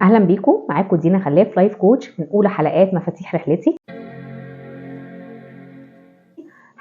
اهلا بيكم، معاكم دينا خلاف life coach من اولى حلقات مفاتيح رحلتي.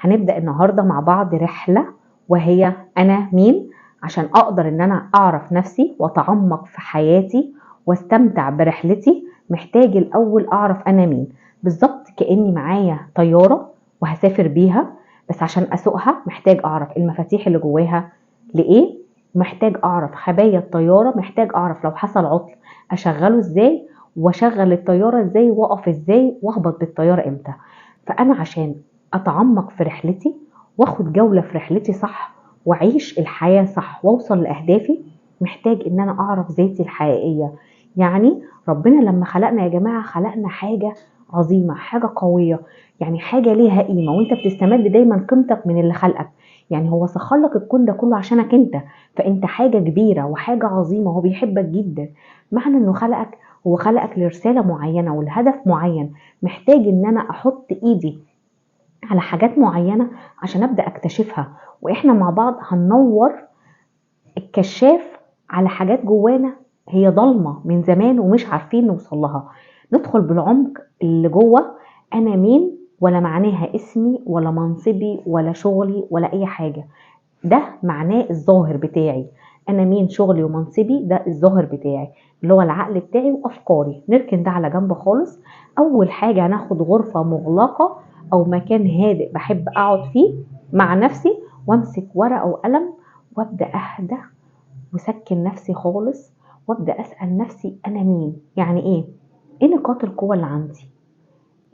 هنبدا النهارده مع بعض رحله، وهي انا مين، عشان اقدر ان انا اعرف نفسي واتعمق في حياتي واستمتع برحلتي. محتاج الاول اعرف انا مين بالظبط. كاني معايا طيارة وهسافر بيها، بس عشان اسوقها محتاج اعرف المفاتيح اللي جواها لايه، محتاج اعرف خبايا الطيارة، محتاج اعرف لو حصل عطل اشغله ازاي، واشغل الطيارة ازاي، واقف ازاي، واهبط بالطيارة امتى. فانا عشان اتعمق في رحلتي واخد جولة في رحلتي صح، واعيش الحياة صح، واوصل لاهدافي، محتاج ان انا اعرف ذاتي الحقيقية. يعني ربنا لما خلقنا يا جماعة خلقنا حاجة عظيمة، حاجة قوية، يعني حاجة ليها قيمة، وانت بتستمد دايما قيمتك من اللي خلقك. يعني هو سخر لك الكون ده كله عشانك انت، فانت حاجة كبيرة وحاجه عظيمة، هو بيحبك جدا. معنى انه خلقك، هو خلقك لرساله معينة ولهدف معين. محتاج ان انا احط ايدي على حاجات معينة عشان ابدا اكتشفها، واحنا مع بعض هننور الكشاف على حاجات جوانا هي ضلمة من زمان ومش عارفين نوصل لها. ندخل بالعمق اللي جوه انا مين، ولا معناها اسمي ولا منصبي ولا شغلي ولا اي حاجة. ده معناه الظاهر بتاعي، انا مين، شغلي ومنصبي، ده الظاهر بتاعي اللي هو العقل بتاعي وافكاري. نركن ده على جنب خالص. اول حاجة هناخد غرفة مغلقة او مكان هادئ بحب اقعد فيه مع نفسي، وامسك ورقة وقلم وابدا اهدى وسكن نفسي خالص، وابدا اسال نفسي انا مين، يعني ايه، ايه نقاط القوة اللي عندي،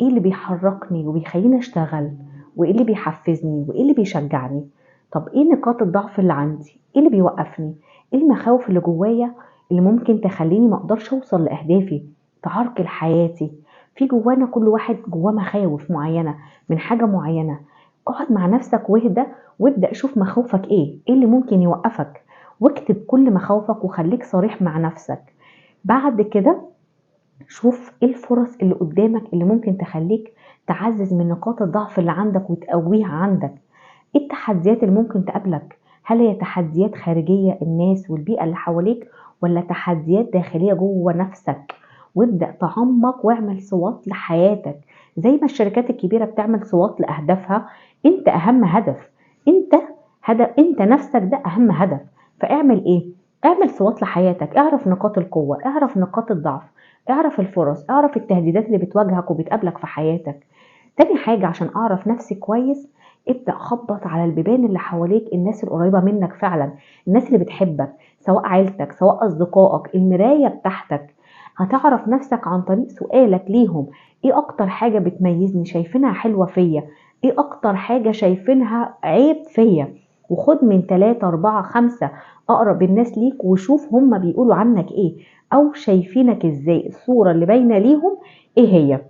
ايه اللي بيحركني وبيخليني اشتغل، وايه اللي بيحفزني، وايه اللي بيشجعني. طب ايه نقاط الضعف اللي عندي، ايه اللي بيوقفني، ايه المخاوف اللي جوايا اللي ممكن تخليني ما اقدرش اوصل لاهدافي، تعرقل حياتي. في جوانا كل واحد جواه مخاوف معينة من حاجة معينة. اقعد مع نفسك واهدى وابدا شوف مخاوفك ايه، ايه اللي ممكن يوقفك، واكتب كل مخاوفك وخليك صريح مع نفسك. بعد كده شوف ايه الفرص اللي قدامك اللي ممكن تخليك تعزز من نقاط الضعف اللي عندك وتقويها عندك. ايه التحديات اللي ممكن تقابلك؟ هل هي تحديات خارجية، الناس والبيئة اللي حواليك، ولا تحديات داخلية جوه نفسك؟ وابدأ تعمق واعمل SWOT لحياتك، زي ما الشركات الكبيرة بتعمل SWOT لأهدافها. انت اهم هدف، انت هدف، انت نفسك ده اهم هدف. فاعمل ايه؟ اعمل SWOT لحياتك، اعرف نقاط القوة، اعرف نقاط الضعف، اعرف الفرص، اعرف التهديدات اللي بتواجهك وبتقابلك في حياتك. تاني حاجة عشان اعرف نفسي كويس، ابدأ خبط على البيبان اللي حواليك، الناس القريبة منك فعلا، الناس اللي بتحبك، سواء عيلتك سواء اصدقائك، المراية بتاعتك. هتعرف نفسك عن طريق سؤالك ليهم، ايه اكتر حاجة بتميزني، شايفينها حلوة فيا، ايه اكتر حاجة شايفينها عيب فيا. وخد من 3 4 5 اقرب الناس ليك وشوف هم بيقولوا عنك ايه او شايفينك ازاي، الصورة اللي باينة ليهم ايه هي.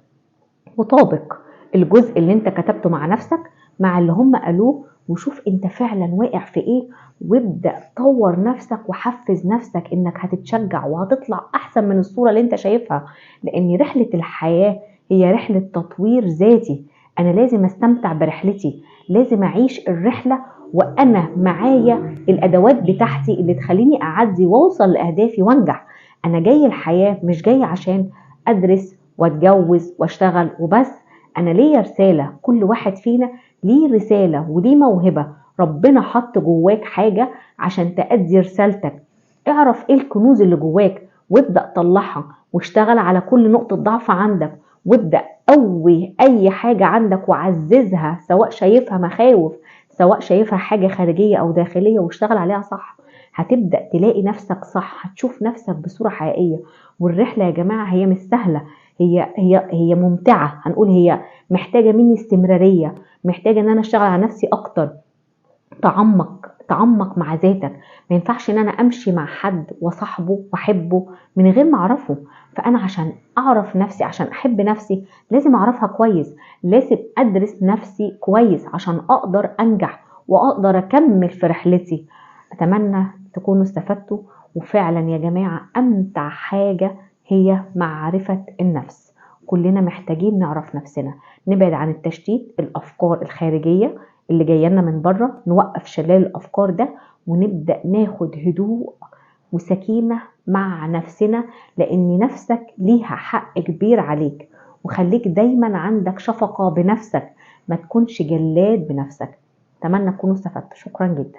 وطابق الجزء اللي انت كتبته مع نفسك مع اللي هم قالوه، وشوف انت فعلا واقع في ايه، وابدأ طور نفسك وحفز نفسك انك هتتشجع وهتطلع احسن من الصورة اللي انت شايفها. لان رحلة الحياة هي رحلة تطوير ذاتي. انا لازم استمتع برحلتي، لازم اعيش الرحلة وانا معايا الادوات بتاعتي اللي تخليني اعدي واوصل لاهدافي وانجح. انا جاي الحياة مش جاي عشان ادرس واتجوز واشتغل وبس، انا ليا رسالة. كل واحد فينا ليه رسالة وليه موهبة، ربنا حط جواك حاجة عشان تأدي رسالتك. اعرف ايه الكنوز اللي جواك وابدأ طلعها، واشتغل على كل نقطة ضعف عندك، وابدأ قوي اي حاجة عندك وعززها، سواء شايفها مخاوف سواء شايفها حاجة خارجية او داخلية، واشتغل عليها صح. هتبدأ تلاقي نفسك صح، هتشوف نفسك بصورة حقيقية. والرحلة يا جماعة هي مش سهلة، هي هي هي ممتعة، هنقول هي محتاجة مني استمرارية، محتاجة ان انا اشتغل على نفسي اكتر. تعمق مع ذاتك. ما ينفعش ان انا امشي مع حد وصاحبه واحبه من غير ما اعرفه. فانا عشان اعرف نفسي، عشان احب نفسي، لازم اعرفها كويس، لازم ادرس نفسي كويس عشان اقدر انجح واقدر اكمل في رحلتي. اتمنى تكونوا استفدتوا. وفعلا يا جماعة امتع حاجة هي معرفة النفس. كلنا محتاجين نعرف نفسنا، نبعد عن التشتيت، الافكار الخارجية اللي جاية لنا من بره، نوقف شلال الافكار ده ونبدا ناخد هدوء وسكينة مع نفسنا، لان نفسك ليها حق كبير عليك. وخليك دايما عندك شفقة بنفسك، ما تكونش جلاد بنفسك. اتمنى تكونوا استفدتوا. شكرا جدا.